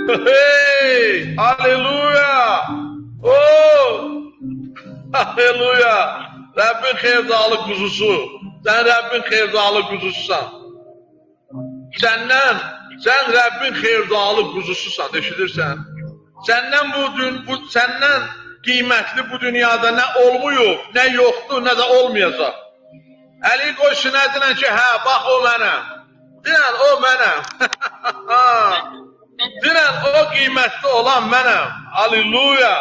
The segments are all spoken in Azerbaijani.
Hey! Aleluya! Oh! Aleluya! Rəbbin xeyirdalı quzusu. Sən Rəbbin xeyirdalı quzususan. Sən Rəbbin xeyirdalı quzususan, eşidirsən? Səndən səndən qiymətli bu dünyada nə olmayıb, nə yoxdur, nə də olmayacaq. Əli qoy sinə dinən ki, hə, bax o mənəm. Dinən o mənəm. Dinən o qiymətli olan mənəm. Aleluya.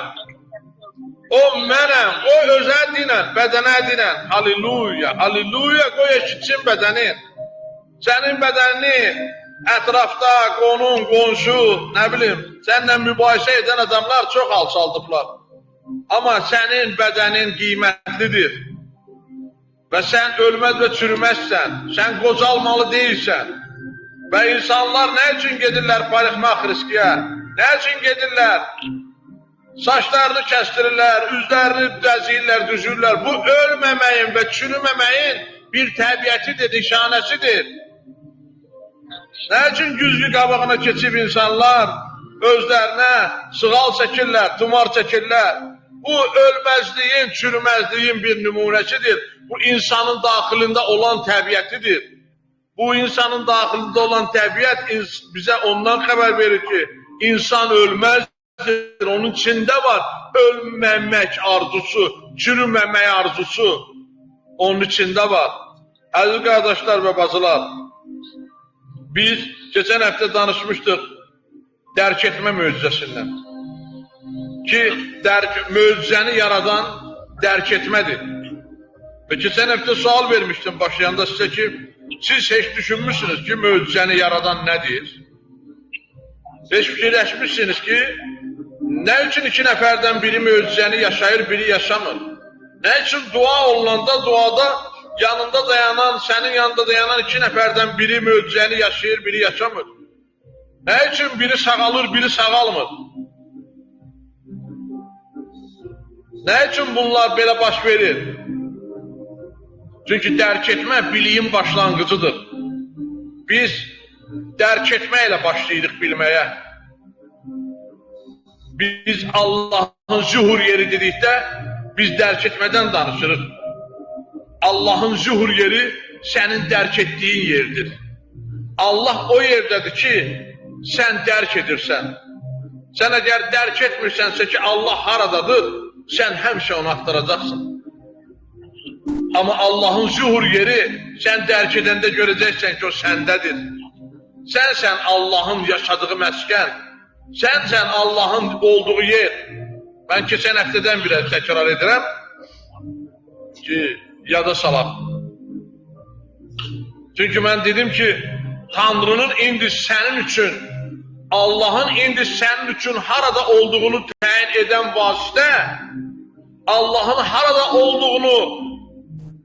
O mənəm. Qoy özə dinən, bədənə dinən. Aleluya. Aleluya. Qoy eşitsin bədənin. Sənin bədənini ətrafda qonun, qonşu, nə bilim, səninlə mübahisə edən adamlar çox alçaldıblar. Amma sənin bədənin qiymətlidir. Və sən ölməz və çürüməzsən. Sən qocalmalı deyilsən. Və insanlar nə üçün gedirlər parikmaxriskiyə? Nə üçün gedirlər? Saçlarını kəstirirlər, üzlərini dəziyirlər, düzürlər. Bu ölməməyin və çürüməməyin bir təbiətidir, nişanəsidir. Nə üçün güzgü qabağına keçib insanlar özlərinə sığal çəkirlər, tumar çəkirlər? Bu ölməzliyin, çürüməzliyin bir nümunəsidir. Bu insanın daxilində olan təbiətidir. Bu insanın daxilində olan təbiət bizə ondan xəbər verir ki, insan ölməzdir. Onun içində var ölməmək arzusu, çürüməmək arzusu. Onun içində var. Əziz qardaşlar və bacılar, biz keçən həftə danışmışdıq dərk etmə möcüzəsindən. Ki, möcüzəni yaradan dərk etmədir. Və keçən həftə sual vermişdim başlayanda sizə ki, siz heç düşünmüsünüz ki, möcüzəni yaradan nədir? Heç fikirləşmişsiniz ki, nə üçün iki nəfərdən biri möcüzəni yaşayır, biri yaşamır? Nə üçün dua olunanda, duada yanında dayanan, sənin yanında dayanan iki nəfərdən biri möcüzəni yaşayır, biri yaşamır? Nə üçün biri sağalır, biri sağalmır? Nə üçün bunlar belə baş verir? Çünki dərk etmə biliyin başlanğıcıdır. Biz dərk etməklə başlayırıq bilməyə. Biz Allahın zühur yeri dedikdə, biz dərk etmədən danışırıq. Allahın zühur yeri sənin dərk etdiyin yerdir. Allah o yerdədir ki, sən dərk edirsən. Sən əgər dərk etmirsənsə ki, Allah haradadır, sən həmişə onu axtaracaqsan. Amma Allahın zühur yeri sən dərk edəndə görəcəksən ki, o səndədir. Sənsən Allahın yaşadığı məskən. Sənsən Allahın olduğu yer. Mən keçən həftədən biraz təkrar edirəm ki, yada salaq. Çünki mən dedim ki, Tanrının indi sənin üçün, Allahın indi sənin üçün harada olduğunu təyin edən vasitə, Allahın harada olduğunu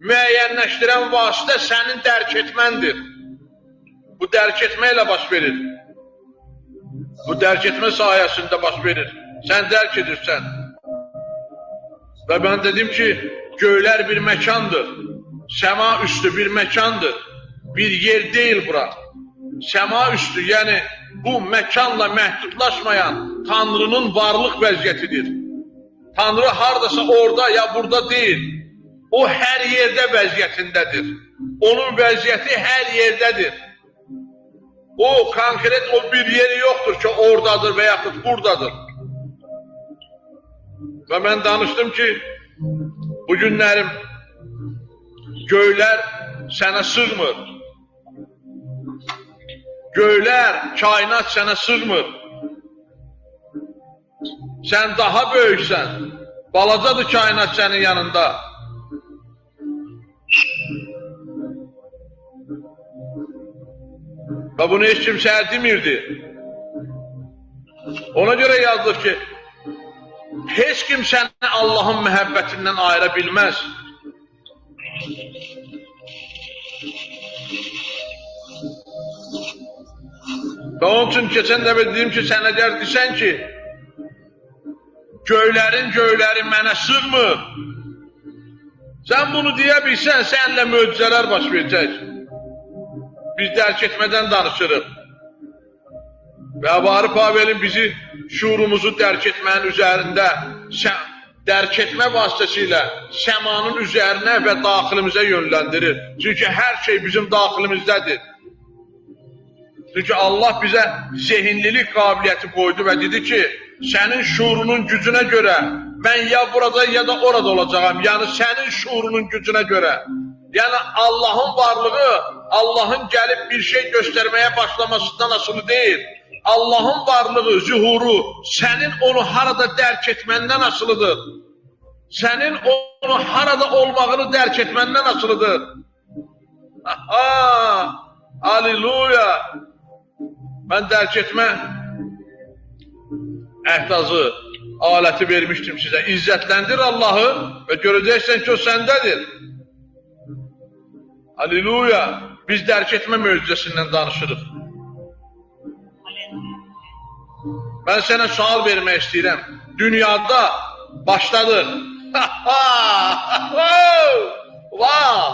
müəyyənləşdirən vasitə sənin dərk etməndir. Bu dərk etməklə baş verir. Bu dərk etmə sayəsində baş verir. Sən dərk edirsən. Və mən dedim ki, göylər bir məkandır. Səma üstü bir məkandır. Bir yer deyil bura. Səma üstü, yəni bu məkanla məhdudlaşmayan Tanrının varlıq vəziyyətidir. Tanrı haradasa orada ya burada deyil. O hər yerdə vəziyyətindədir. Onun vəziyyəti hər yerdədir. O konkret o bir yeri yoxdur ki, oradadır və yaxud buradadır. Və mən danışdım ki, bu günlərim göylər sənə sığmır. Göylər, kainat sənə sığmır. Sən daha böyüksən. Balacadır kainat sənin yanında. Və bunu heç kimsəyə demirdi. Ona görə yazılır ki, heç kim səni Allahın məhəbbətindən ayıra bilməz. Və onun üçün keçən dəfə dedim ki, sən əgər desən ki, göylərin göyləri mənə sığmır, sən bunu deyə bilsən, sənlə möcüzələr baş verəcək. Biz dərk etmədən danışırıq. Və Həvari Pavelin bizi şuurumuzu dərk etmənin üzərində, dərk etmə vasitəsilə səmanın üzərinə və daxilimizə yönləndirir. Çünki hər şey bizim daxilimizdədir. Çünki Allah bizə zehinlilik qabiliyyəti qoydu və dedi ki, sənin şuurunun gücünə görə mən ya burada ya da orada olacağam. Yəni sənin şuurunun gücünə görə. Yəni Allahın varlığı, Allahın gəlib bir şey göstərməyə başlamasından asılı deyil. Allahın varlığı, zühuru sənin onu harada dərk etməndən asılıdır. Sənin onu harada olmağını dərk etməndən asılıdır. Aha! Aleluya! Mən dərk etmə əhtazı, aləti vermişdim sizə. İzzətləndir Allahı və görəcəksən ki, o səndədir. Aleluya! Biz dərk etmə möcüzəsindən danışırıq. Mən sənə sual vermək istəyirəm. Dünyada başladıq. Vah!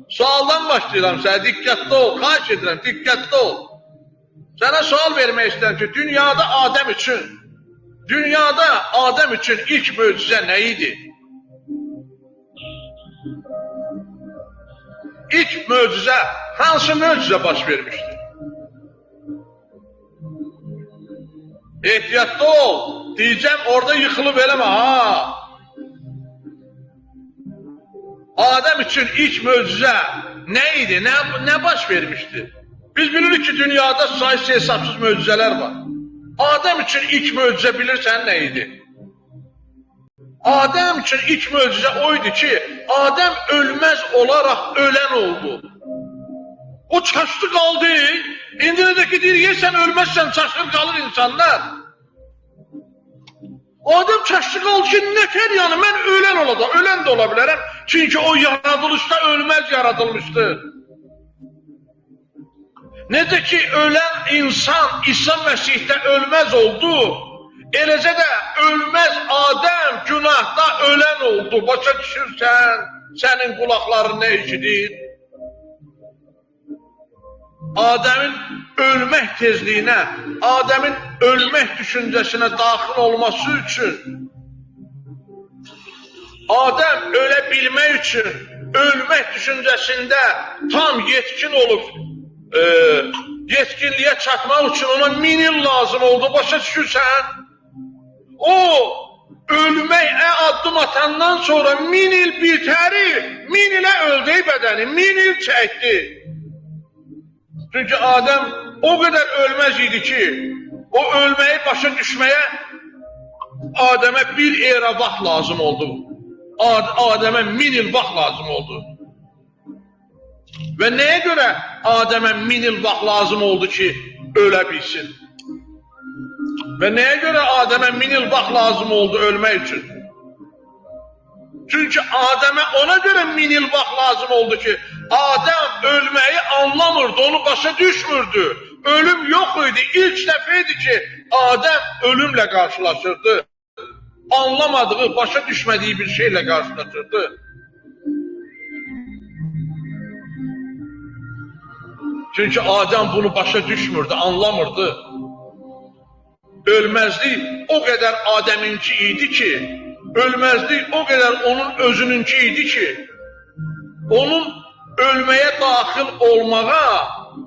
Sualdan başlayıram sənə. Diqqətli ol. Xahiş edirəm, diqqətli ol. Sənə sual vermək istəyirəm ki, dünyada Adəm üçün ilk möcüzə nə idi? İlk möcüzə, hansı möcüzə baş vermişdi? Ehtiyatlı ol, deyəcəm, orada yıxılıb eləmə, ha! Adəm üçün ilk möcüzə nə idi, nə baş vermişdi? Biz bilirik ki, dünyada sayısız hesabsız möcüzələr var. Adəm üçün ilk möcüzə bilirsən nə idi? Adəm üçün ilk möcüzə o idi ki, Adəm ölməz olaraq ölən oldu. O çaşdı qaldı. İndi necə ki, deyir, yersən ölməzsən, çaşır qalır insanlar. Adəm çaşdı qaldı ki, nətər yəni, mən ölən olacaq, ölən də ola bilərəm. Çünki o yaradılışda ölməz yaradılmışdı. Necə ki, ölən insan İsa Məsihdə ölməz oldu, eləcə də ölməz Adəm günahda ölən oldu. Başa düşürsən, sənin qulaqların nə eşidir? Adəmin ölmək tezliyinə, Adəmin ölmək düşüncəsinə daxil olması üçün, Adəm ölə bilmək üçün, ölmək düşüncəsində tam yetkin olub, yetkinliyə çatmaq üçün ona 1000 il lazım oldu. Başa düşürsən? O, ölməyə addım atandan sonra 1000 il bitəri, 1000 ilə öldü bədəni, 1000 il çəkdi. Çünki Adəm o qədər ölməz idi ki, o ölməyi başa düşməyə Adəmə bir era vaxt lazım oldu. Adəmə 1000 il vaxt lazım oldu. Və nəyə görə Adəmə 1000 il vaxt lazım oldu ki, ölə bilsin? Və nəyə görə Adəmə 1000 il vaxt lazım oldu ölmək üçün? Çünki Adəmə ona görə 1000 il vaxt lazım oldu ki, Adəm ölməyi anlamırdı, onu başa düşmürdü. Ölüm yox idi. İlk dəfə idi ki, Adəm ölümlə qarşılaşırdı. Anlamadığı, başa düşmədiyi bir şeylə qarşılaşırdı. Çünki Adəm bunu başa düşmürdü, anlamırdı. Ölməzlik o qədər Adəminki idi ki, ölməzlik o qədər onun özününki idi ki, onun ölməyə daxil olmağa,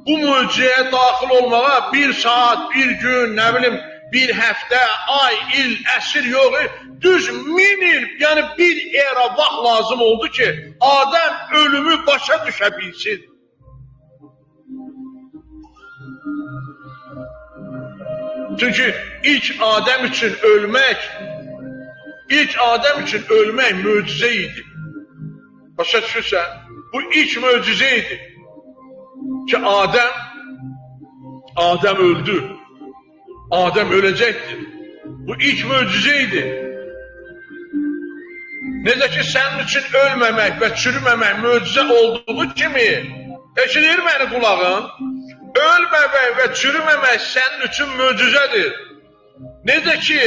bu möcüzəyə daxil olmağa bir saat, bir gün, nə bilim, bir həftə, ay, il, əsr yox, düz 1000 il, yəni bir era vaxt lazım oldu ki, Adəm ölümü başa düşə bilsin. Çünki ilk Adəm üçün ölmək, ilk Adəm üçün ölmək möcüzə idi. Başa düşürsən? Bu ilk möcüzə idi ki, Adəm öldü. Adəm öləcəkdir. Bu ilk möcüzə idi. Necə ki, sənin üçün ölməmək və çürüməmək möcüzə olduğu kimi, eşidir məni qulağın, ölməmək və çürüməmək sənin üçün möcüzədir. Necə ki,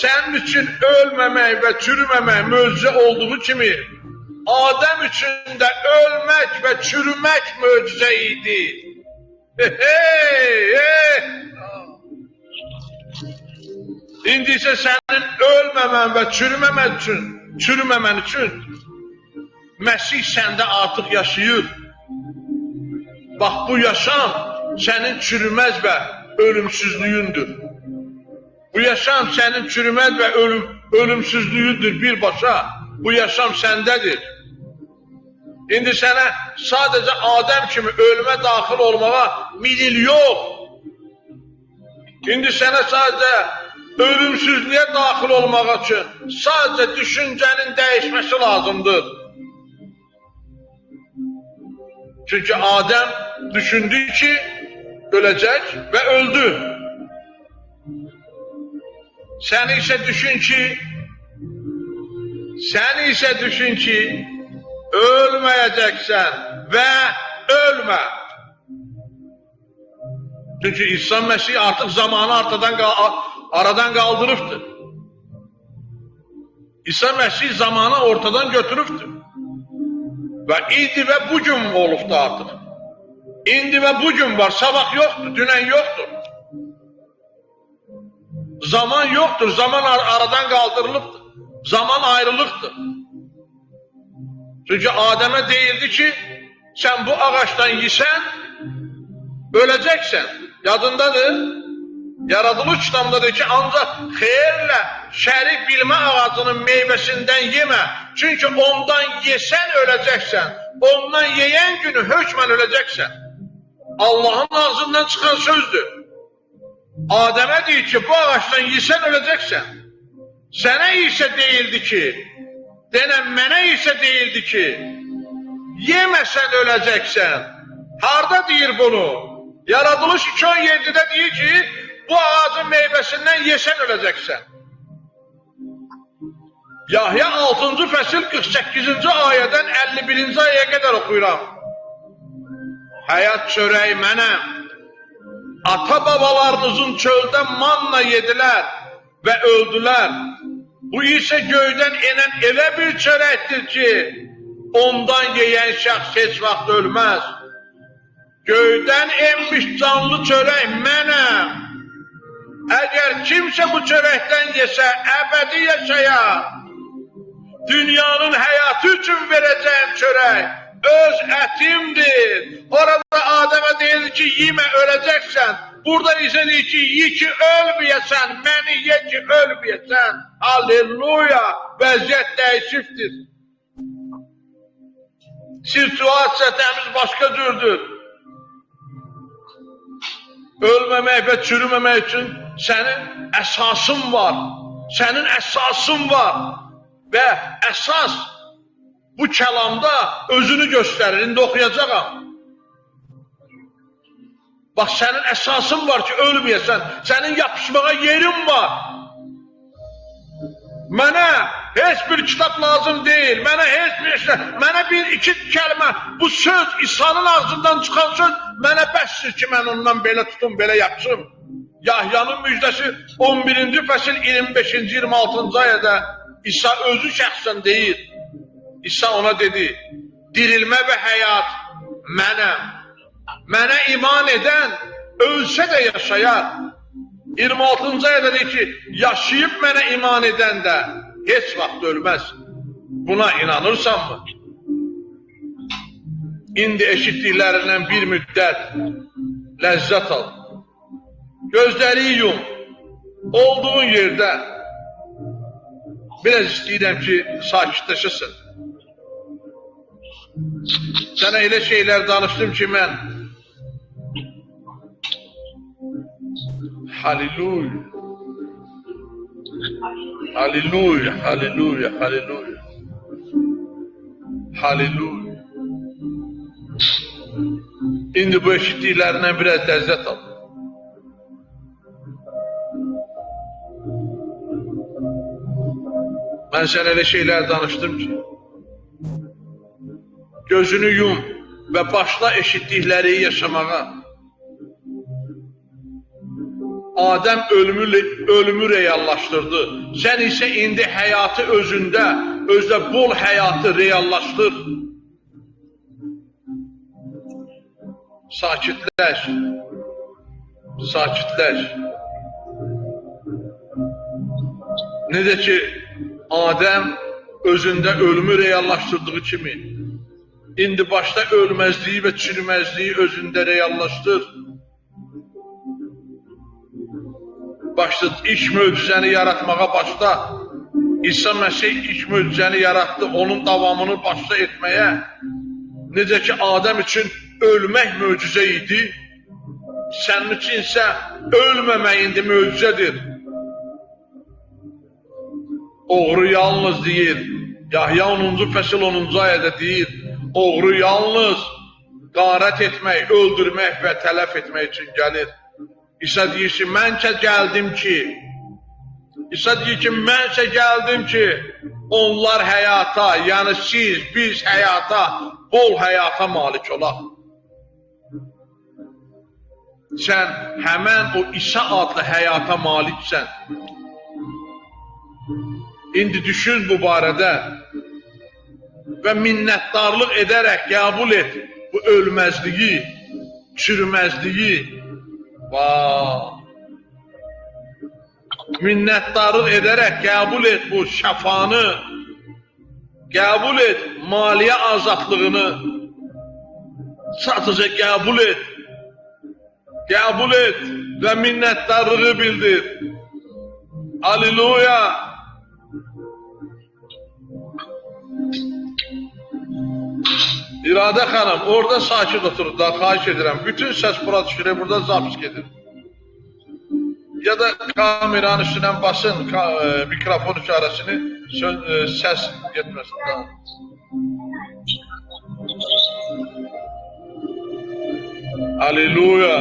sənin üçün ölməmək və çürüməmək möcüzə olduğu kimi, Adəm üçün də ölmək və çürümək möcüzə idi. Hey, hey. İndi isə sənin ölməmən və çürüməmən üçün Məsih səndə artıq yaşayır. Bax, bu yaşam sənin çürüməz və ölümsüzlüyündür. Bu yaşam sənin çürüməz və ölümsüzlüyündür birbaşa. Bu yaşam səndədir. İndi sənə sadəcə Adəm kimi ölümə daxil olmağa meyil yox. İndi sənə sadəcə ölümsüzlüyə daxil olmaq üçün sadəcə düşüncənin dəyişməsi lazımdır. Çünki Adəm düşündü ki, öləcək və öldü. Sən isə düşün ki, ölməyəcəksən və ölmə. Çünki İsa Məsih artıq zamanı aradan qaldırıbdır. İsa Məsih zamanı ortadan götürübdür. Və indi və bugün olubdur artıq. İndi və bugün var, sabah yoxdur, dünən yoxdur. Zaman yoxdur, zaman aradan qaldırılıbdır. Zaman ayrılıqdır. Çünki Adəmə deyildi ki, sən bu ağacdan yesən, öləcəksən. Yadındadır. Yaradılış kitabında deyir ki, ancaq xeyirlə şəri bilmə ağacının meyvəsindən yemə. Çünki ondan yesən öləcəksən. Ondan yeyən günü hökmən öləcəksən. Allahın ağzından çıxan sözdür. Adəmə deyir ki, bu ağacdan yesən öləcəksən. Sənə isə deyildi ki, denən mənə isə deyildi ki, yeməsən öləcəksən. Harda deyir bunu? Yaradılış 2.17-də deyir ki, bu ağacın meyvəsindən yesən öləcəksən. Yahya 6-cı fəsil 48-ci ayədən 51-ci ayəyə qədər oxuyuram. Həyat çörəyi mənəm. Ata-babalarınızın çöldə manna yedilər və öldülər. Bu isə göydən enən elə bir çörəkdir ki, ondan yeyən şəxs heç vaxt ölməz. Göydən enmiş canlı çörək mənəm. Əgər kimsə bu çörəkdən yesə, əbədi yaşayar. Dünyanın həyatı üçün verəcəyim çörək öz ətimdir. Orada Adəmə deyildi ki, yemə, öləcəksən. Burada isə deyir ki, ye ki, ölməyəsən, məni ye ki, ölməyəsən. Alleluya! Vəziyyət dəyişibdir. Situasiya təmiz başqa cürdür. Ölməmək və çürüməmək üçün sənin əsasın var. Sənin əsasın var. Və əsas bu kəlamda özünü göstərir. İndi oxuyacağam. Bax, sənin əsasın var ki, ölməyəsən. Sənin yapışmağa yerin var. Mənə heç bir kitab lazım deyil. Mənə heç bir şey, mənə bir iki kəlmə, bu söz, İsa'nın ağzından çıxan söz mənə bəsdir ki, mən ondan belə tutum, belə yapışım. Yahyanın müjdəsi 11-ci fəsil 25-ci, 26-cı ayədə İsa özü şəxsən deyir. İsa ona dedi, dirilmə və həyat mənəm. Mənə iman edən ölsə də yaşayar. 26-cı ayədə deyir ki, yaşayıb mənə iman edən də heç vaxt ölməz. Buna inanırsanmı? İndi eşitdiklərindən bir müddət ləzzət al. Gözləri yum. Olduğun yerdə biraz istəyirəm ki, sakitləşəsən. Sənə elə şeylər danışdım ki, mən Hallelujah. Hallelujah, hallelujah, hallelujah. Hallelujah. İndi bu eşitdiklərindən biraz ləzzət al. Mən sənə elə şeylər danışdım ki, gözünü yum və başla eşitdikləri yaşamağa. Adəm ölümü reallaşdırdı. Sən isə indi həyatı özündə, özdə bol həyatı reallaşdır. Sakitləş. Sakitləş. Necə ki, Adəm özündə ölümü reallaşdırdığı kimi, indi başda ölməzliyi və çürüməzliyi özündə reallaşdır. Başda ilk möcüzəni yaratmağa başla. İsa Məsih ilk möcüzəni yaratdı, onun davamını başla etməyə. Necə ki, Adəm üçün ölmək möcüzə idi, sənin üçün isə ölməmək indi möcüzədir. Oğru yalnız deyir, Yahya 10-cu fəsil 10-cu ayədə deyir, oğru yalnız qarət etmək, öldürmək və tələf etmək üçün gəlir. İsa deyir ki, mənsə gəldim ki, İsa deyir ki, mənsə gəldim ki, onlar həyata, yəni siz, biz həyata, bol həyata malik olaq. Sən həmən o İsa adlı həyata maliksən. İndi düşün bu barədə və minnətdarlıq edərək qəbul et bu ölməzliyi, çürüməzliyi. Vay! Minnətdarlıq edərək qəbul et bu şəfanı, qəbul et maliyyə azadlığını, sadəcə qəbul et, qəbul et və minnətdarlığı bildir. Aleluya! İradə xanım, orada sakit oturun da, xahiş edirəm. Bütün səs bura düşür, burada zapis gedir. Ya da kameranın üstündən basın mikrofon işarəsini, səs getməsin. Aleluya!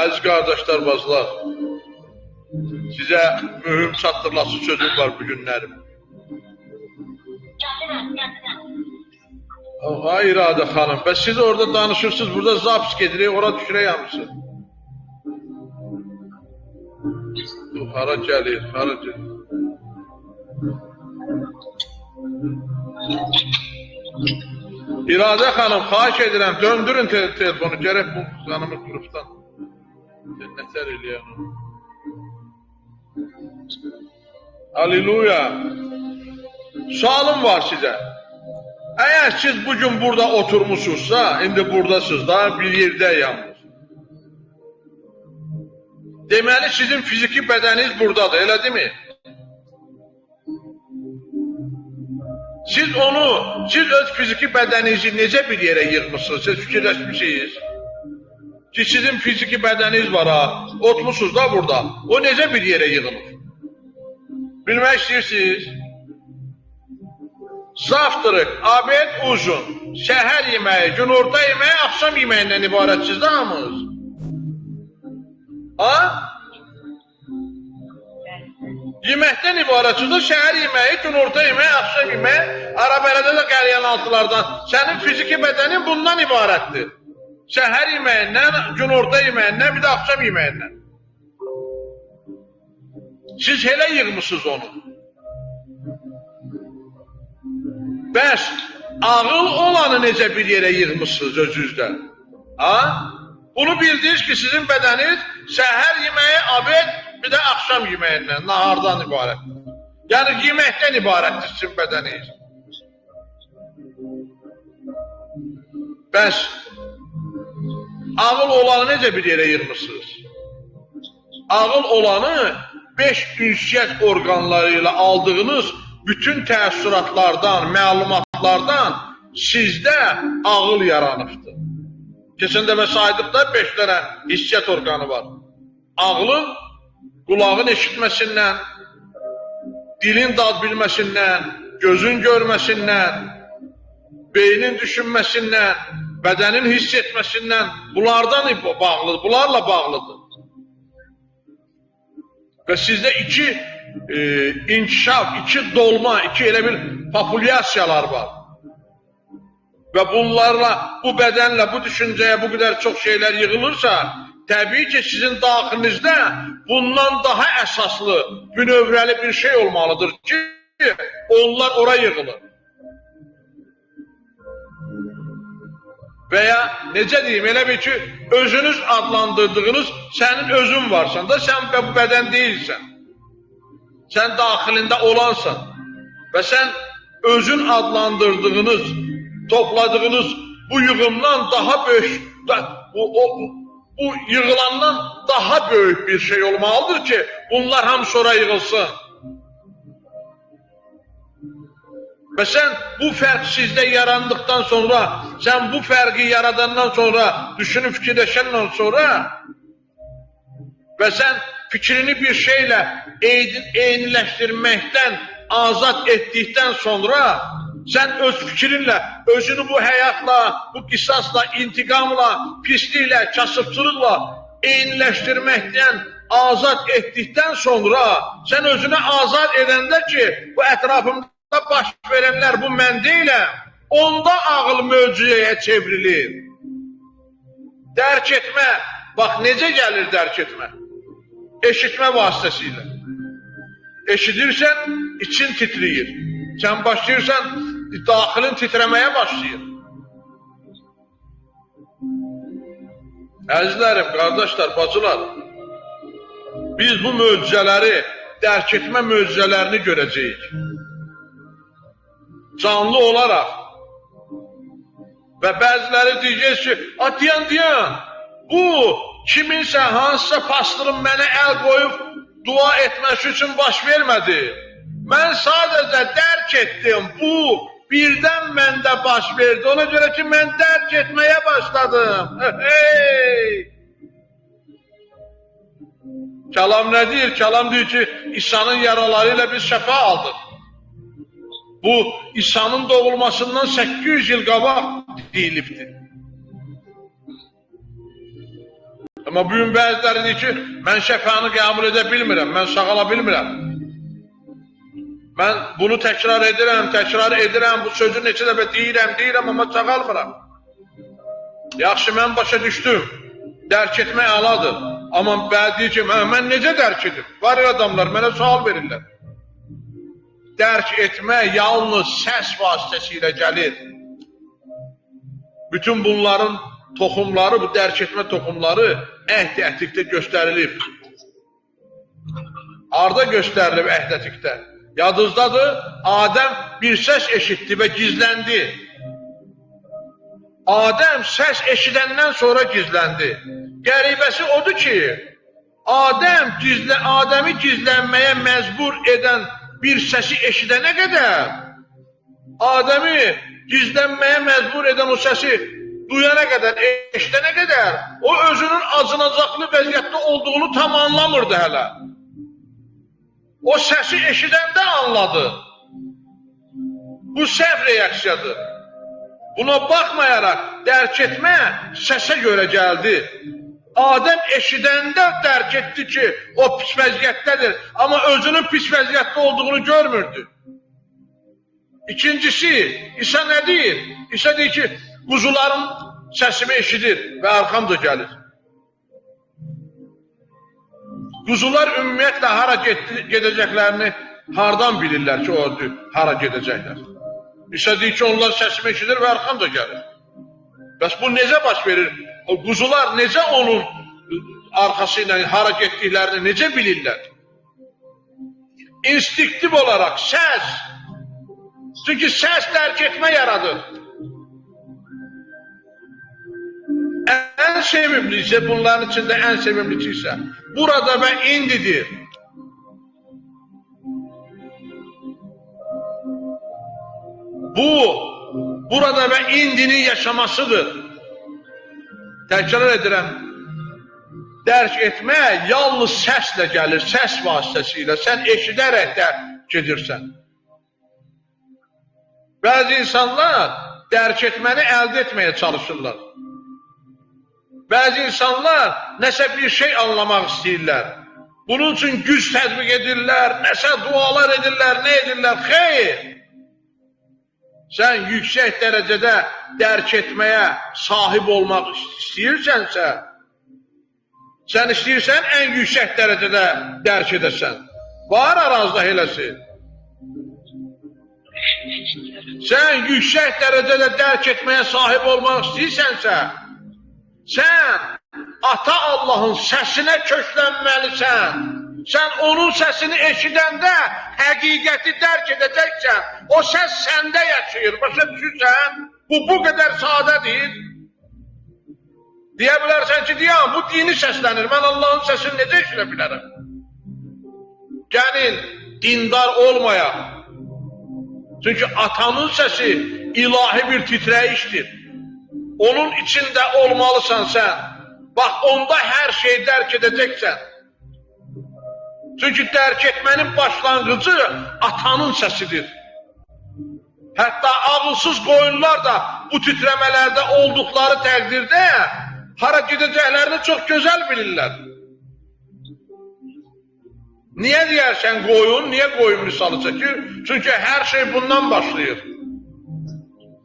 Əziz qardaşlar, bacılar, sizə mühüm çatdırılası sözüm var bu günlərim. Ay İradə xanım, bəs siz orada danışırsınız, burada zapis gedirik, ora düşürək hamısı. Hara gəlir, hara gəlir. İradə xanım, xahiş edirəm, döndürün telefonu, gərək bu xanımı qrupdan. Nətər eləyən onu. Aleluya. Sualım var sizə. Əgər siz bugün burada oturmuşsunuzsa, indi buradasınız da, bir yerdə yalnız. Deməli, sizin fiziki bədəniniz buradadır, elə deyilmi? Siz onu, siz öz fiziki bədəninizi necə bir yerə yığmışsınız, siz fikirləşmişsiniz ki, sizin fiziki bədəniniz var ha, oturmuşsunuz da burada, o necə bir yerə yığılır? Bilmək istəyirsiniz? Zavtrıq, abed, uzun, səhər yeməyi, günorta yeməyi, axşam yeməyindən ibarətsiz də hamınız. Ha? Yeməkdən ibarətsiz də səhər yeməyi, günorta yeməyi, axşam yeməyi, ara-bərədə də qəlyan altılardan. Sənin fiziki bədənin bundan ibarətdir. Səhər yeməyindən, günorta yeməyindən, bir də axşam yeməyindən. Siz elə yığmışsınız onu. Bəs ağıl olanı necə bir yerə yığmışsınız özünüzdə? Ha? Bunu bildiniz ki, sizin bədəniniz səhər yeməyi, abed, bir də axşam yeməyindən, nahardan ibarətdir. Yəni, yeməkdən ibarətdir sizin bədəniniz. Bəs ağıl olanı necə bir yerə yığmışsınız? Ağıl olanı 5 ünsiyyət orqanları ilə aldığınız bütün təəssüratlardan, məlumatlardan sizdə ağıl yaranıbdır. Keçən dəfə saydıq da 5 dənə hissiyyat orqanı var. Ağlın, qulağın eşitməsindən, dilin dad bilməsindən, gözün görməsindən, beynin düşünməsindən, bədənin hiss etməsindən, bunlardan bağlıdır, bunlarla bağlıdır. Və sizdə iki inkişaf, iki dolma, iki elə bir populyasiyalar var. Və bunlarla, bu bədənlə, bu düşüncəyə bu qədər çox şeylər yığılırsa, təbii ki, sizin daxilinizdə bundan daha əsaslı, bünövrəli bir şey olmalıdır ki, onlar ora yığılır. Və ya, necə deyim, elə bil ki, özünüz adlandırdığınız, sənin özün varsan da, sən bu bədən deyilsən. Sən daxilində olansan və sən özün adlandırdığınız, topladığınız bu yığımdan daha böyük, bu yığılandan daha böyük bir şey olmalıdır ki, bunlar hamısı ora yığılsın. Və sən bu fərq sizdə yarandıqdan sonra, sən bu fərqi yaradandan sonra, düşünüb fikirləşəndən sonra və sən fikrini bir şeylə eyniləşdirməkdən azad etdikdən sonra, sən öz fikrinlə, özünü bu həyatla, bu qisasla, intiqamla, pisliklə, kasıbçılıqla eyniləşdirməkdən azad etdikdən sonra, sən özünü azad edəndə ki, bu ətrafımda baş verənlər bu mən deyiləm, onda ağıl möcüzəyə çevrilir. Dərk etmə, bax necə gəlir dərk etmə? Eşitmə vasitəsilə. Eşidirsən, için titriyir. Sən başlayırsan, daxilin titrəməyə başlayır. Əzizlərim, qardaşlar, bacılar, biz bu möcüzələri, dərk etmə möcüzələrini görəcəyik. Canlı olaraq. Və bəziləri deyəcək ki, deyən, bu kiminsə, hansısa pastorun mənə əl qoyub dua etməsi üçün baş vermədi. Mən sadəcə dərk etdim, bu birdən məndə baş verdi. Ona görə ki, mən dərk etməyə başladım. Hey! Kəlam nə deyir? Kəlam deyir ki, İsa'nın yaraları ilə biz şəfa aldıq. Bu, İsa'nın doğulmasından 800 il qabaq deyilibdir. Amma bugün bəziləri deyir ki, mən şəfanı qəbul edə bilmirəm, mən sağala bilmirəm. Mən bunu təkrar edirəm, bu sözü neçə dəfə deyirəm, amma sağalmıram. Yaxşı, mən başa düşdüm, dərk etmək əladır. Amma bəzi deyir ki, mən necə dərk edim? Var adamlar, mənə sual verirlər. Dərk etmə yalnız səs vasitəsilə gəlir. Bütün bunların toxumları, bu dərk etmə toxumları Əhd-i Ətiqdə göstərilib. Harda göstərilib Əhd-i Ətiqdə? Yadınızdadır, Adəm bir səs eşitdi və gizləndi. Adəm səs eşidəndən sonra gizləndi. Qəribəsi odur ki, Adəmi gizlənməyə məcbur edən bir səsi eşidənə qədər, Adəmi gizlənməyə məcbur edən o səsi duyana qədər, eşidənə qədər, o özünün acınacaqlı vəziyyətdə olduğunu tam anlamırdı hələ. O səsi eşidəndə anladı. Bu səhv reaksiyadır. Buna baxmayaraq dərk etmə səsə görə gəldi. Adəm eşidəndə dərk etdi ki, o pis vəziyyətdədir, amma özünün pis vəziyyətdə olduğunu görmürdü. İkincisi, İsa nə deyir? İsa deyir ki, quzuların səsimi eşidir və arxamca gəlir. Quzular ümumiyyətlə hara gedəcəklərini hardan bilirlər ki, o hara gedəcəklər? İsa deyir ki, onlar səsimi eşidir və arxamca gəlir. Bəs bu necə baş verir? O quzular necə onun arxası ilə hara getdiklərini necə bilirlər? İnstinktiv olaraq səs. Çünki səs dərk etmə yaradır. Ən sevimlisi, bunların içində ən sevimlisi isə burada və indidir. Bu, burada və indinin yaşamasıdır. Təkrar edirəm, dərk etmə yalnız səslə gəlir, səs vasitəsilə. Sən eşidərək dərk edirsən. Bəzi insanlar dərk etməni əldə etməyə çalışırlar. Bəzi insanlar nəsə bir şey anlamaq istəyirlər. Bunun üçün güc tətbiq edirlər, nəsə dualar edirlər, nə edirlər? Xeyr! Sən yüksək dərəcədə dərk etməyə sahib olmaq istəyirsənsə, sən istəyirsən ən yüksək dərəcədə dərk edəsən. Var aranızda eləsi. Sən yüksək dərəcədə dərk etməyə sahib olmaq istəyirsənsə, sən Ata Allahın səsinə köklənməlisən. Sən onun səsini eşidəndə həqiqəti dərk edəcəksən. O səs səndə yaşayır. Başa düşürsən? Bu qədər sadədir. Deyə bilərsən ki, deyəm, bu dini səslənir. Mən Allahın səsini necə eşidə bilərəm? Gəlin, dindar olmayaq. Çünki atanın səsi ilahi bir titrəyişdir. Onun içində olmalısan sən. Bax, onda hər şeyi dərk edəcəksən. Çünki dərk etmənin başlanğıcı atanın səsidir. Hətta ağılsız qoyunlar da bu titrəmələrdə olduqları təqdirdə hara gedəcəklərini çox gözəl bilirlər. Niyə deyərsən qoyun, niyə qoyun misalı çəkir? Çünki hər şey bundan başlayır.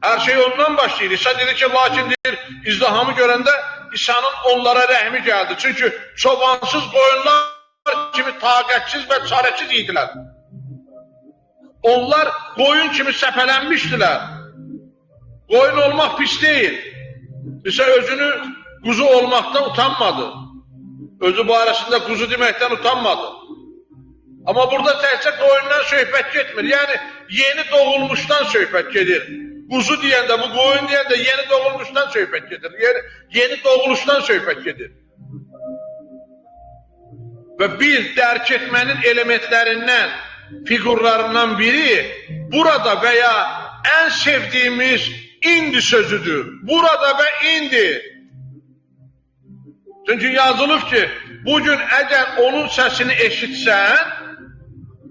Hər şey ondan başlayır. İsa dedi ki, lakin deyir, izdihamı görəndə İsa'nın onlara rəhmi gəldi. Çünki çobansız qoyunlar kimi taqətsiz və çarəsiz idilər. Onlar qoyun kimi səpələnmişdilər. Qoyun olmaq pis deyil. İsa özünü quzu olmaqdan utanmadı. Özü barəsində quzu deməkdən utanmadı. Amma burada təkcə qoyundan söhbət getmir. Yəni, yeni doğulmuşdan söhbət gedir. Quzu deyəndə, bu qoyun deyəndə yeni doğulmuşdan söhbət gedir. Yeni doğuluşdan söhbət gedir. Və bir dərk etmənin elementlərindən, fiqurlarından biri burada və ya ən sevdiyimiz indi sözüdür. Burada və indi. Çünki yazılıb ki, bugün əgər onun səsini eşitsən,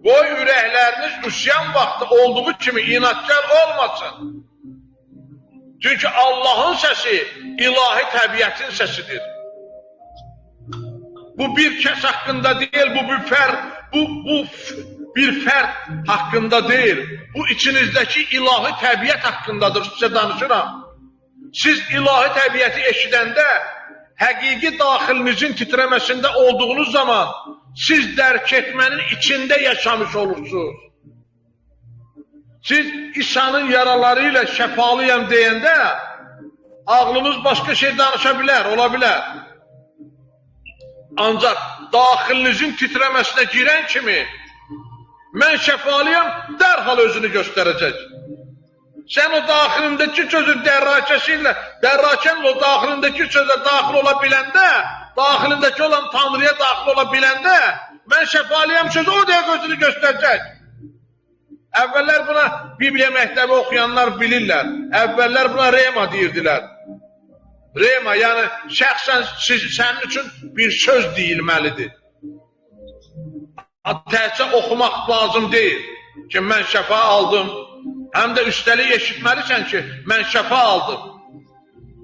qoy ürəkləriniz üsyan vaxtı olduğu kimi inadkar olmasın. Çünki Allahın səsi ilahi təbiətin səsidir. Bu bir kəs haqqında deyil, bu bir fərd, bu bir fərd haqqında deyil. Bu içinizdəki ilahi təbiət haqqındadır, sizə danışıram. Siz ilahi təbiəti eşidəndə, həqiqi daxilinizin titrəməsində olduğunuz zaman siz dərk etmənin içində yaşamış olursunuz. Siz İsa'nın yaraları ilə şəfalıyam deyəndə ağlınız başqa şey danışa bilər, ola bilər. Ancaq daxilinizin titrəməsinə girən kimi mən şəfalıyam, dərhal özünü göstərəcək. Sən o daxilindəki sözün dərrakəsi ilə, dərrakənlə o daxilindəki sözə daxil ola biləndə, daxilindəki olan Tanrıya daxil ola biləndə, mən şəfalıyam sözü o dəqiqə özünü göstərəcək. Əvvəllər buna Bibliya məktəbi oxuyanlar bilirlər. Əvvəllər buna rema deyirdilər. Rema, yəni şəxsən sənin üçün bir söz deyilməlidir. Təkcə oxumaq lazım deyil ki, mən şəfa aldım. Həm də üstəlik eşitməlisən ki, mən şəfa aldım.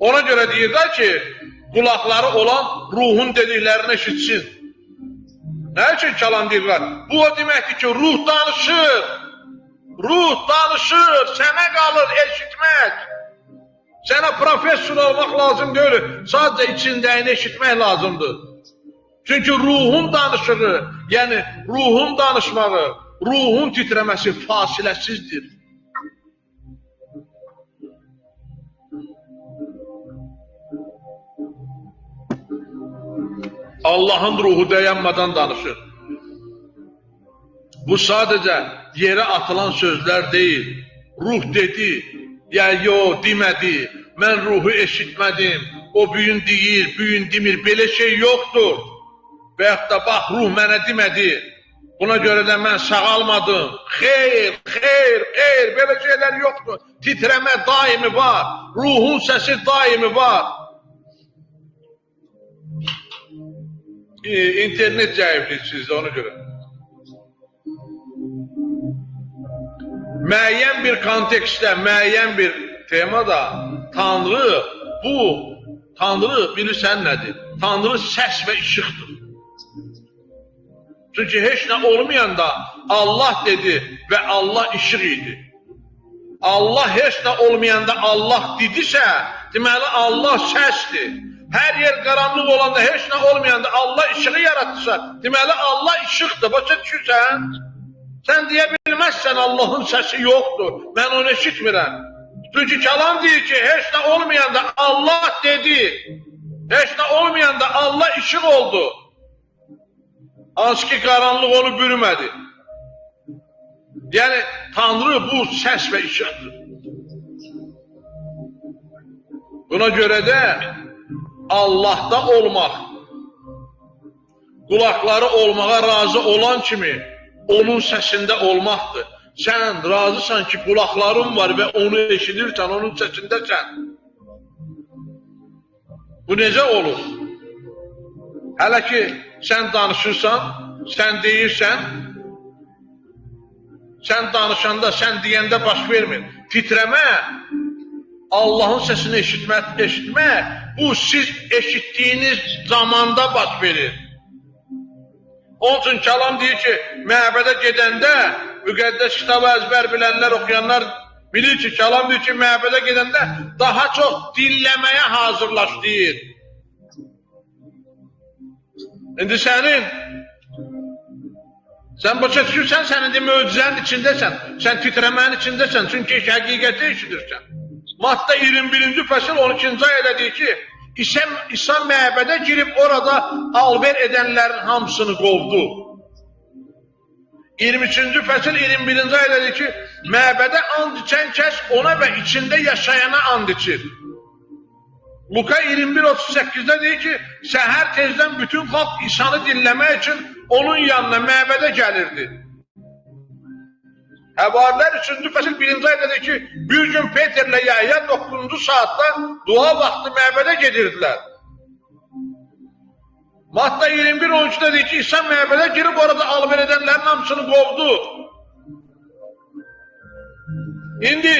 Ona görə deyirlər ki, qulaqları olan ruhun dediklərini eşitsin. Nə üçün kəlam deyirlər? Bu o deməkdir ki, ruh danışır. Ruh danışır, sənə qalır eşitmək. Sənə professor olmaq lazım deyil, sadəcə içindəyini eşitmək lazımdır. Çünki ruhun danışığı, yəni ruhun danışmağı, ruhun titrəməsi fasiləsizdir. Allahın ruhu dayanmadan danışır. Bu sadəcə yerə atılan sözlər deyil. Ruh dedi, ya yo demədi, mən ruhu eşitmədim, o büyün deyir, büyün demir, belə şey yoxdur. Və yaxud da bax, ruh mənə demədi, buna görə də mən sağalmadım. Xeyr, xeyr, xeyr, belə şeylər yoxdur. Titrəmə daimi var, ruhun səsi daimi var. İnternet zəiflik sizdə, ona görə. Müəyyən bir kontekstdə, müəyyən bir temada Tanrı, bu, Tanrı bilirsən nədir? Tanrı səs və işıqdır. Çünki heç nə olmayanda Allah dedi və Allah işıq idi. Allah heç nə olmayanda Allah dedisə, deməli Allah səsdir. Hər yer qaranlıq olanda, heç nə olmayanda Allah işığı yaratdısa, deməli Allah işıqdır. Başa düşürsən? Sən deyə bilməzsən Allahın səsi yoxdur, mən onu eşitmirəm. Çünki kəlam deyir ki, heç nə olmayanda Allah dedi, heç nə olmayanda Allah işıq oldu. Hansı ki, qaranlıq onu bürümədi. Yəni, Tanrı bu səs və işıqdır. Buna görə də Allahda olmaq, qulaqları olmağa razı olan kimi onun səsində olmaqdır. Sən razısan ki, qulaqların var və onu eşidirsən, onun səsindəsən. Bu necə olur? Hələ ki, sən danışırsan, sən deyirsən, sən danışanda, sən deyəndə baş vermir. Titrəmə, Allahın səsini eşitmə, bu siz eşitdiyiniz zamanda baş verir. Onun üçün kəlam deyir ki, məbədə gedəndə, müqəddəs kitabı əzbər bilənlər, oxuyanlar bilir ki, kəlam deyir ki, məbədə gedəndə daha çox dinləməyə hazırlaş deyir. İndi sən başa düşürsən, sən indi möcüzənin içindəsən, sən titrəmənin içindəsən, çünki həqiqəti eşidirsən. Matta 21-ci fəsil 12-ci ayədə deyir ki, İsa məbədə girib orada alver edənlərin hamısını qovdu. 23-cü fəsil 21-ci ayədə deyir ki, məbədə and içən kəs ona və içində yaşayana and içir. Luka 21-38-də deyir ki, səhər tezdən bütün xalq İsanı dinləmək üçün onun yanına məbədə gəlirdi. Həvarilər 3-cü fəsil 1-ci ayədə deyir ki, bir gün Peterlə Yahya 9-cu saatda dua vaxtı məbədə gedirdilər. Matta 21-13-də deyir ki, İsa məbədə girib orada alver edənlərin hamısını qovdu. İndi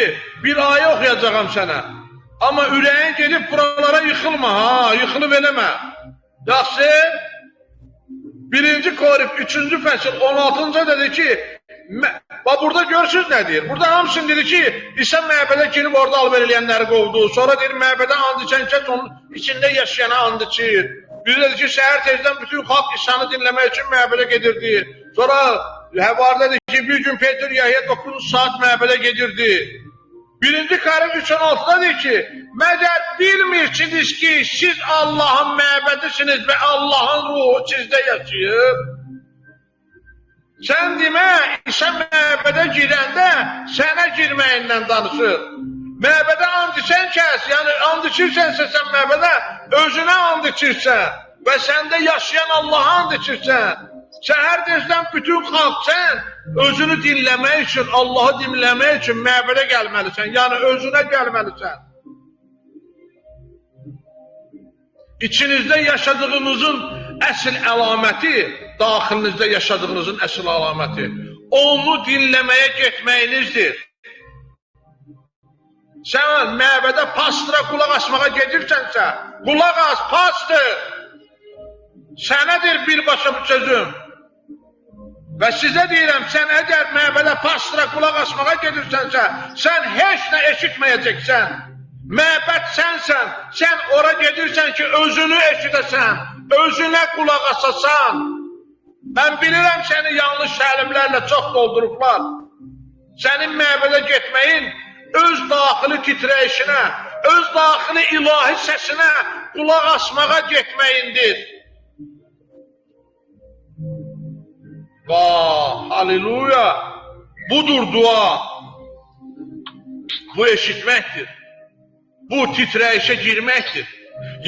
bir ayə oxuyacağam sənə. Amma ürəyin gedib buralara yıxılma, ha, yıxılıb eləmə. Yaxşı, 1-ci Korif 3-cü fəsil 16-cı dedi ki, bax burada görürsünüz nə deyir? Burada hamısını dedi ki, İsa məbədə girib orada alver eləyənləri qovdu. Sonra deyir, məbədə and içən kəs onun içində yaşayana and içir. Bir dedi ki, səhər tezdən bütün xalq İsanı dinləmək üçün məbədə gedirdi. Sonra həvarilər dedi ki, bir gün Peter Yahya 9 saat məbədə gedirdi. 1-ci Korinf 3:16-da deyir ki, məgər bilmirsiniz ki, siz Allahın məbədisiniz və Allahın ruhu sizdə yaşayır? Sən demə, İsa məbədə girəndə sənə girməyindən danışır. Məbədə and içən kəs, yəni and içirsənsə sən məbədə, özünə and içirsən və səndə yaşayan Allaha and içirsən. Səhər tezdən bütün xalq sən özünü dinləmək üçün, Allahı dinləmək üçün məbədə gəlməlisən, yəni özünə gəlməlisən. İçinizdə yaşadığınızın əsl əlaməti, daxilinizdə yaşadığınızın əsl əlaməti, onu dinləməyə getməyinizdir. Sən məbədə pastıra qulaq asmağa gedirsənsə, qulaq as, pastor! Sənədir birbaşa bu sözüm. Və sizə deyirəm, sən əgər məbədə pastıra qulaq asmağa gedirsənsə, sən heç nə eşitməyəcəksən. Məbəd sənsən, sən ora gedirsən ki, özünü eşidəsən, özünə qulaq asasan. Mən bilirəm səni yanlış təlimlərlə çox doldurublar. Sənin məbədə getməyin öz daxili titrəyişinə, öz daxili ilahi səsinə qulaq asmağa getməyindir. Vah, haleluya! Budur dua. Bu eşitməkdir. Bu titrəyişə girməkdir.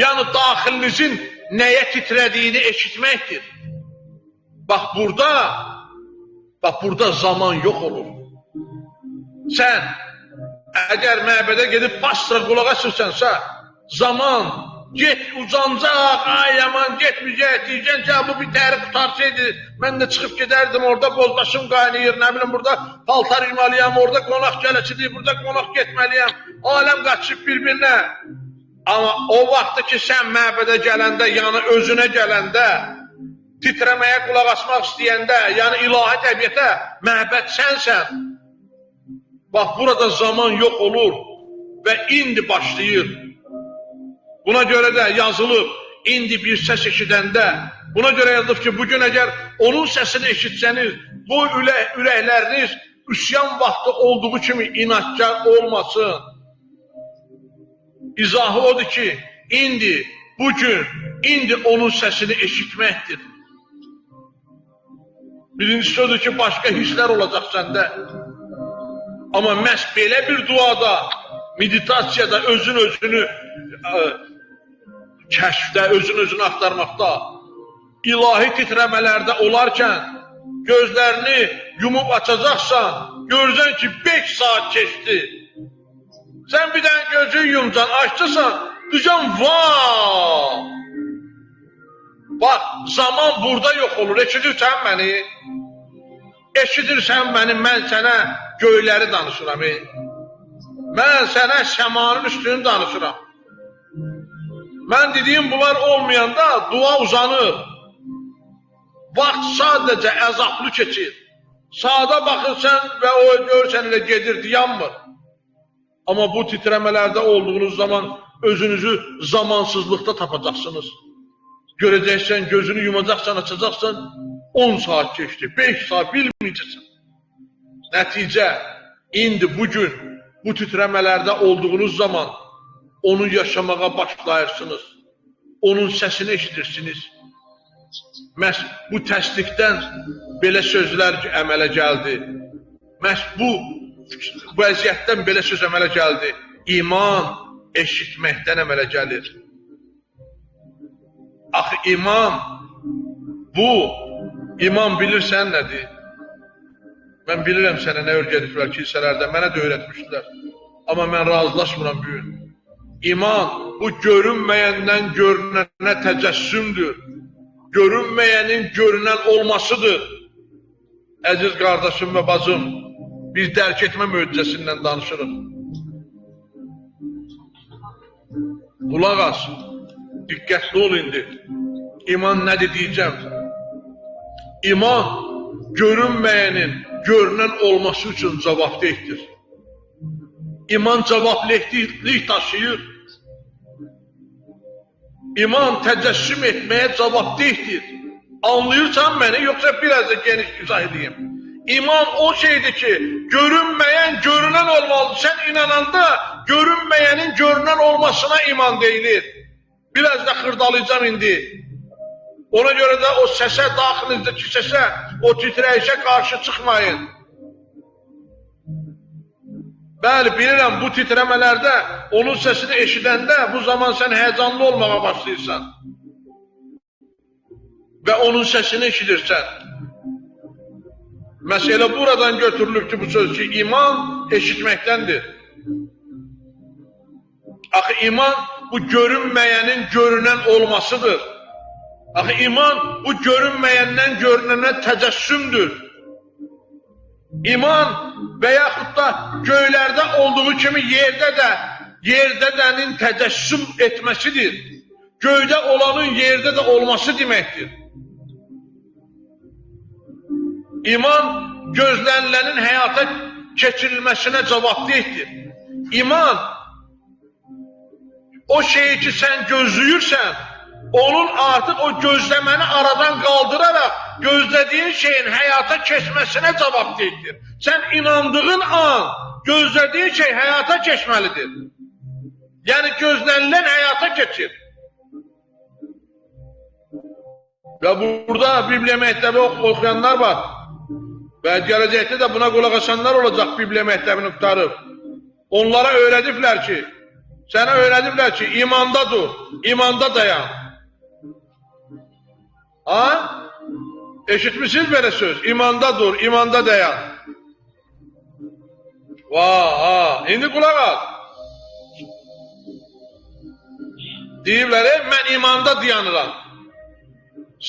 Yəni daxilinizin nəyə titrədiyini eşitməkdir. Bax burada zaman yox olur. Sən əgər məbədə gedib pastıra qulaq asırsansa, zaman get uzancaq, ay aman getməyəcək, deyəcəksən ki, bu bir təri qutarsaydı, mən də çıxıb gedərdim, orada bozbaşım qaynayır, nə bilim, burada paltar yumalıyam, orada qonaq gələsidir, burada qonaq getməliyəm, aləm qaçıb bir-birinə. Amma o vaxtı ki, sən məbədə gələndə, yəni özünə gələndə, titrəməyə qulaq asmaq istəyəndə, yəni ilahi təbiətə, məbəd sənsən. Bax, burada zaman yox olur və indi başlayır. Buna görə də yazılıb, indi bir səs eşidəndə, buna görə yazılıb ki, bugün əgər onun səsini eşitsəniz, bu ürəkləriniz üsyan vaxtı olduğu kimi inadkar olmasın. İzahı odur ki, indi, bugün, indi onun səsini eşitməkdir. Birincisi odur ki, başqa hisslər olacaq səndə. Amma məhz belə bir duada, meditasiyada özün-özünü kəşfdə, özün-özünü axtarmaqda, ilahi titrəmələrdə olarkən gözlərini yumub açacaqsan, görürsən ki, 5 saat keçdi. Sən bir dənə gözünü yumcan, açdısan, deyəcəksən, vay! Bax, zaman burada yox olur. Eşidirsən məni? Eşidirsən məni, mən sənə göyləri danışıram. Mən sənə səmanın üstünü danışıram. Mən dediyim bunlar olmayanda dua uzanır. Vaxt sadəcə əzablı keçir. Saata baxırsan və o görürsən elə gedir, dayanmır. Amma bu titrəmələrdə olduğunuz zaman özünüzü zamansızlıqda tapacaqsınız. Görəcəksən, gözünü yumacaqsan, açacaqsan, 10 saat keçdi, 5 saat bilməyəcəksən. Nəticə, indi bugün bu titrəmələrdə olduğunuz zaman onu yaşamağa başlayırsınız. Onun səsini eşidirsiniz. Məhz bu təsdiqdən belə sözlər əmələ gəldi. Məhz bu vəziyyətdən belə söz əmələ gəldi. İman eşitməkdən əmələ gəlir. Axı iman, bu, iman bilirsən nədir? Mən bilirəm sənə nə öyrədiblər kilsələrdə, mənə də öyrətmişdilər. Amma mən razılaşmıram bu gün. İman, bu görünməyəndən görünənə təcəssümdür. Görünməyənin görünən olmasıdır. Əziz qardaşım və bacım, biz dərk etmə möcüzəsindən danışırıq. Qulaq as, diqqətli ol indi. İman nədir deyəcəm. İman, görünməyənin görünən olması üçün cavabdehdir. İman cavabdehlik daşıyır. İman təcəssüm etməyə cavabdehdir. Anlayırsan məni, yoxsa biraz da geniş izah edeyim. İman o şeydir ki, görünməyən görünən olmalıdır. Sən inananda görünməyənin görünən olmasına iman deyilir. Biraz da xırdalayacağım indi. Ona görə də o səsə, daxilinizdəki səsə, o titrəyişə qarşı çıxmayın. Bəli, bilirəm, bu titrəmələrdə onun səsini eşidəndə bu zaman sən həyəcanlı olmağa başlayırsan. Və onun səsini eşidirsən. Məsələ buradan götürülüb ki, bu söz ki, iman eşitməkdəndir. Axı iman bu görünməyənin görünən olmasıdır. Axı iman bu görünməyəndən görünənə təcəssümdür. İman və yaxud da göylərdə olduğu kimi yerdə dənin təcəssüm etməsidir. Göydə olanın yerdə də olması deməkdir. İman gözlənilənin həyata keçirilməsinə cavabdehdir. İman o şeyi ki sən gözləyirsən, onun artıq o gözləməni aradan qaldıraraq gözlədiyin şeyin həyata keçməsinə cavabdehdir. Sən inandığın an gözlədiyin şey həyata keçməlidir. Yəni gözlənilən həyata keçir. Və burada Bibliya məktəbi oxuyanlar var. Və gələcəkdə də buna qulaq asanlar olacaq Bibliya məktəbini qurtarıb. Onlara öyrədiblər ki, sənə öyrədiblər ki, imanda dur, imanda dayan. Ha? Eşitmişsiniz belə söz? İmanda dur, imanda dayan. Va, ha, indi qulaq as. Deyiblər, mən imanda dayanıram.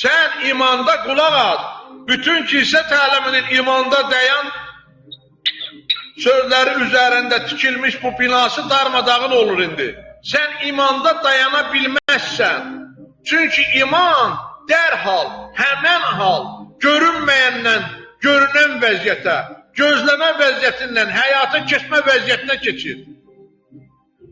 Sən imanda qulaq as. Bütün kilsə təliminin imanda dayan sözləri üzərində tikilmiş bu binası darmadağın olur indi. Sən imanda dayana bilməzsən. Çünki iman dərhal, həmən hal, görünməyəndən görünən vəziyyətə, gözləmə vəziyyətindən həyata keçmə vəziyyətinə keçir.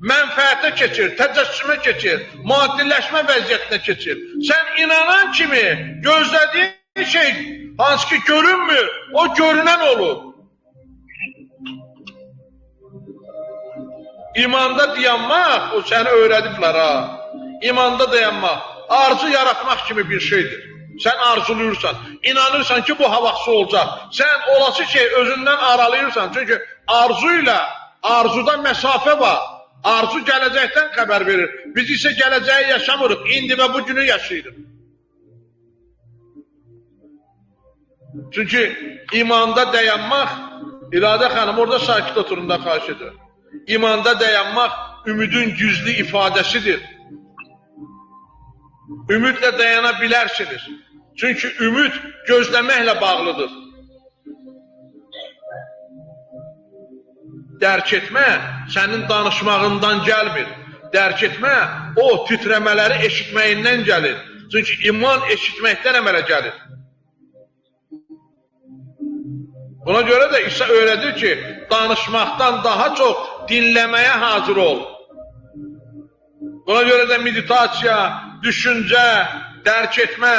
Mənfəətə keçir, təcəssümə keçir, maddiləşmə vəziyyətinə keçir. Sən inanan kimi gözlədiyin şey hansı ki görünmür, o görünən olur. İmanda dayanmaq, o səni öyrədiblər ha. İmanda dayanmaq, arzu yaratmaq kimi bir şeydir. Sən arzuluyursan, inanırsan ki, bu havaqsı olacaq. Sən olası şey özündən aralayırsan. Çünki arzu ilə arzuda məsafə var. Arzu gələcəkdən xəbər verir. Biz isə gələcəyi yaşamırıq, indi və bu günü yaşayırıq. Çünki imanda dayanmaq, İradə xanım, orada sakit oturun da xahiş edirəm. İmanda dayanmaq ümidin güclü ifadəsidir. Ümidlə dayana bilərsiniz. Çünki ümid gözləməklə bağlıdır. Dərk etmə sənin danışmağından gəlmir. Dərk etmə o titrəmələri eşitməyindən gəlir. Çünki iman eşitməkdən əmələ gəlir. Buna görə də İsa öyrədir ki, danışmaqdan daha çox dinləməyə hazır ol. Buna görə də meditasiya, düşüncə, dərk etmə,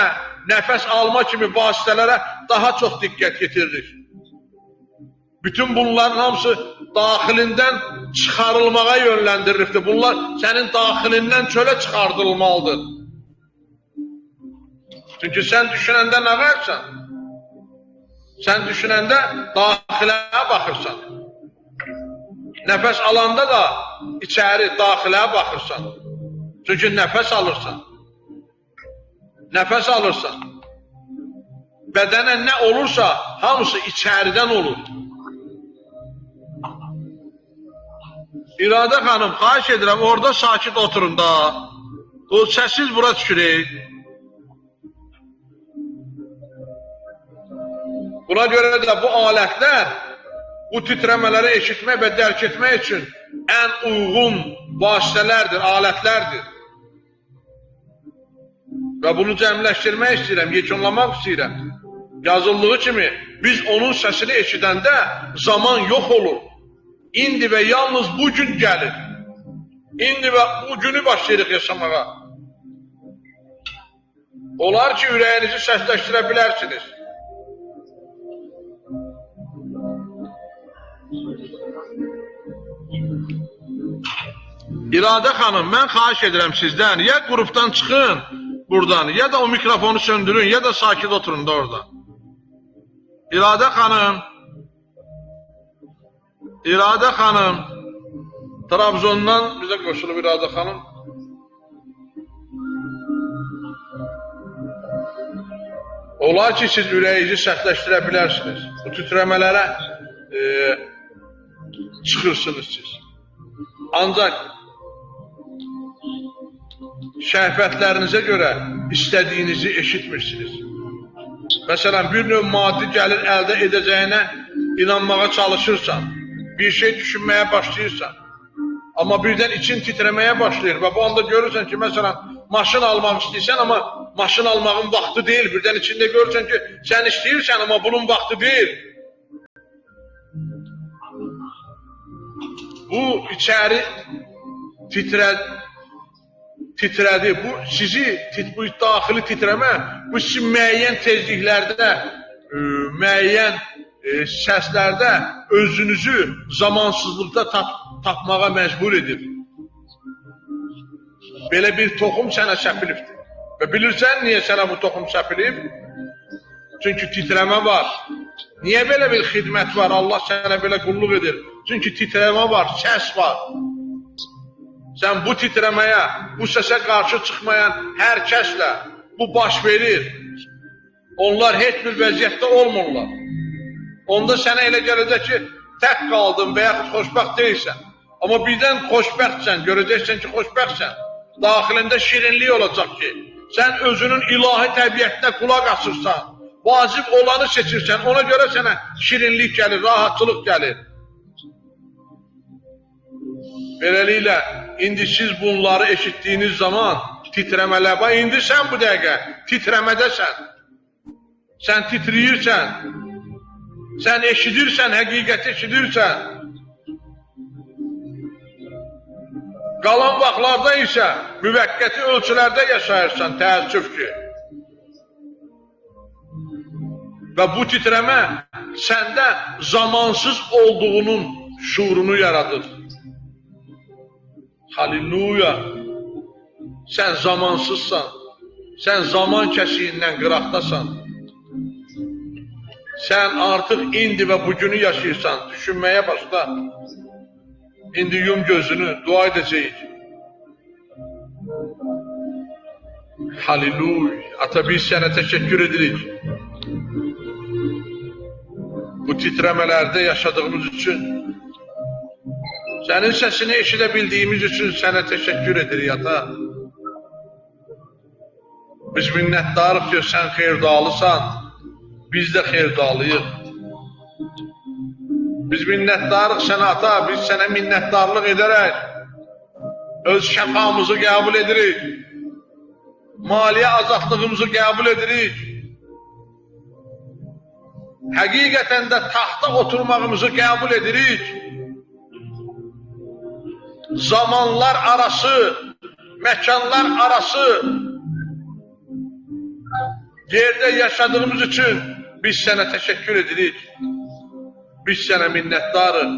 nəfəs alma kimi vasitələrə daha çox diqqət yetiririk. Bütün bunların hamısı daxilindən çıxarılmağa yönləndirilibdir. Bunlar sənin daxilindən çölə çıxardılmalıdır. Çünki sən düşünəndə nə varsan? Sən düşünəndə daxilə baxırsan. Nəfəs alanda da içəri, daxilə baxırsan. Çünki nəfəs alırsan. Nəfəs alırsan. Bədənə nə olursa, hamısı içəridən olur. İradə xanım, xahiş edirəm, orada sakit oturun da. O səssiz bura düşürük. Buna görə də bu alətlər, bu titrəmələri eşitmək və dərk etmək üçün ən uyğun vasitələrdir, alətlərdir. Və bunu cəmləşdirmək istəyirəm, yekunlamaq istəyirəm. Yazıldığı kimi, biz onun səsini eşidəndə zaman yox olur. İndi və yalnız bu gün gəlir. İndi və bu günü başlayırıq yaşamağa. Olar ki, ürəyinizi səsləşdirə bilərsiniz. İradə xanım, mən xahiş edirəm sizdən, ya qrupdan çıxın buradan, ya da o mikrofonu söndürün, ya da sakit oturun da orada. İradə xanım, İradə xanım, Trabzondan bizə qoşulub İradə xanım. Olar ki, siz ürəyinizi sərtləşdirə bilərsiniz. Bu titrəmələrə çıxırsınız siz. Ancaq şəhvətlərinizə görə istədiyinizi eşitmirsiniz. Məsələn, bir növ maddi gəlir əldə edəcəyinə inanmağa çalışırsan, bir şey düşünməyə başlayırsan, amma birdən için titrəməyə başlayır və bu anda görürsən ki, məsələn, maşın almaq istəyirsən, amma maşın almağın vaxtı deyil. Birdən içində görürsən ki, sən istəyirsən, amma bunun vaxtı deyil. Bu içəri titrədi. Bu sizi, bu daxili titrəmə, bu sizi müəyyən tezliklərdə, müəyyən səslərdə özünüzü zamansızlıqda tapmağa məcbur edir. Belə bir toxum sənə səpilibdir. Və bilirsən niyə sənə bu toxum səpilib? Çünki titrəmə var. Niyə belə bir xidmət var? Allah sənə belə qulluq edir. Çünki titrəmə var, səs var. Sən bu titrəməyə, bu səsə qarşı çıxmayan hər kəslə bu baş verir. Onlar heç bir vəziyyətdə olmurlar. Onda sənə elə gələcək ki, tək qaldın və yaxud xoşbəxt deyilsən. Amma birdən xoşbəxtsən, görəcəksən ki, xoşbəxtsən. Daxilində şirinlik olacaq ki, sən özünün ilahi təbiətinə qulaq asırsan, vacib olanı seçirsən, ona görə sənə şirinlik gəlir, rahatçılıq gəlir. Beləliklə, indi siz bunları eşitdiyiniz zaman titrəmələr, bax, indi sən bu dəqiqə titrəmədəsən, sən titriyirsən, sən eşidirsən, həqiqəti eşidirsən. Qalan vaxtlarda isə müvəqqəti ölçülərdə yaşayırsan, təəssüf ki. Və bu titrəmə səndə zamansız olduğunun şuurunu yaradır. Halleluya! Sən zamansızsan, Sən zaman kəsiyindən qıraqdasan. Sən artıq indi və bugünü yaşayırsan. Düşünməyə başla. İndi yum gözünü, dua edəcəyik. Hallelujah. Ata, biz sənə təşəkkür edirik. Bu titrəmələrdə yaşadığımız üçün, sənin səsini eşidə bildiyimiz üçün sənə təşəkkür edirik, ata. Biz minnətdarıq ki, sən xeyirdualısan, biz də xeyirdualıyıq. Biz minnətdarıq sənə, ata, biz sənə minnətdarlıq edərək öz şəfamızı qəbul edirik, maliyyə azadlığımızı qəbul edirik. Həqiqətən də taxta oturmağımızı qəbul edirik. Zamanlar arası, məkanlar arası yerdə yaşadığımız üçün biz sənə təşəkkür edirik. Biz sənə minnətdarıq.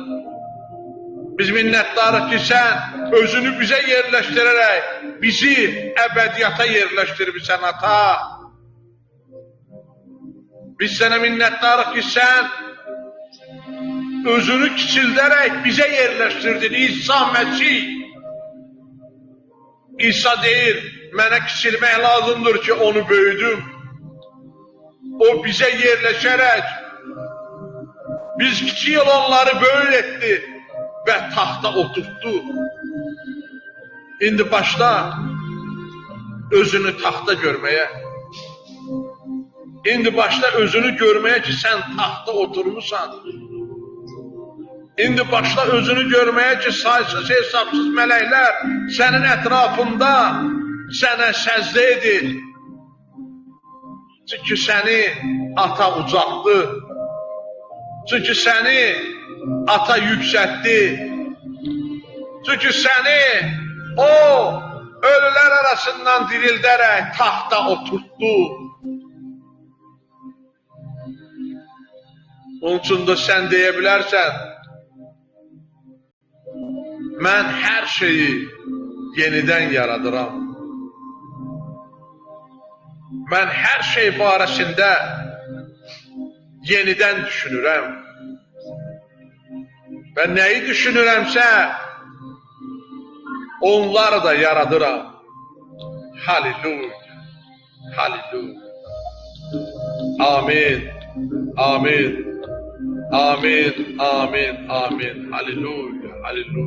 Biz minnətdarıq ki, sən özünü bizə yerləşdirərək bizi əbədiyyata yerləşdirmişsən, ata. Biz sənə minnətdarıq ki, sən özünü kiçildərək bizə yerləşdirdin, İsa Məsih. İsa deyir, mənə kiçilmək lazımdır ki, onu böyüdüm. O bizə yerləşərək biz kiçik olanları böyük etdi və taxta oturtdu. İndi başla özünü taxta görməyə. İndi başla özünü görməyə ki, sən taxta oturmuşsan. İndi başla özünü görməyə ki, saysız hesabsız mələklər sənin ətrafında sənə səcdə edir. Çünki səni ata ucaltdı. Çünki səni ata yüksəltdi. Çünki səni o ölülər arasından dirildərək taxta oturtdu. Onun üçün də sən deyə bilərsən, mən hər şeyi yenidən yaradıram. Mən hər şey barəsində yenidən düşünürəm. Və nəyi düşünürəmsə, onları da yaradıram. Hallelujah. Hallelujah. Amin. Amin. Amin. Amin. Amin. Hallelujah. Hallelujah.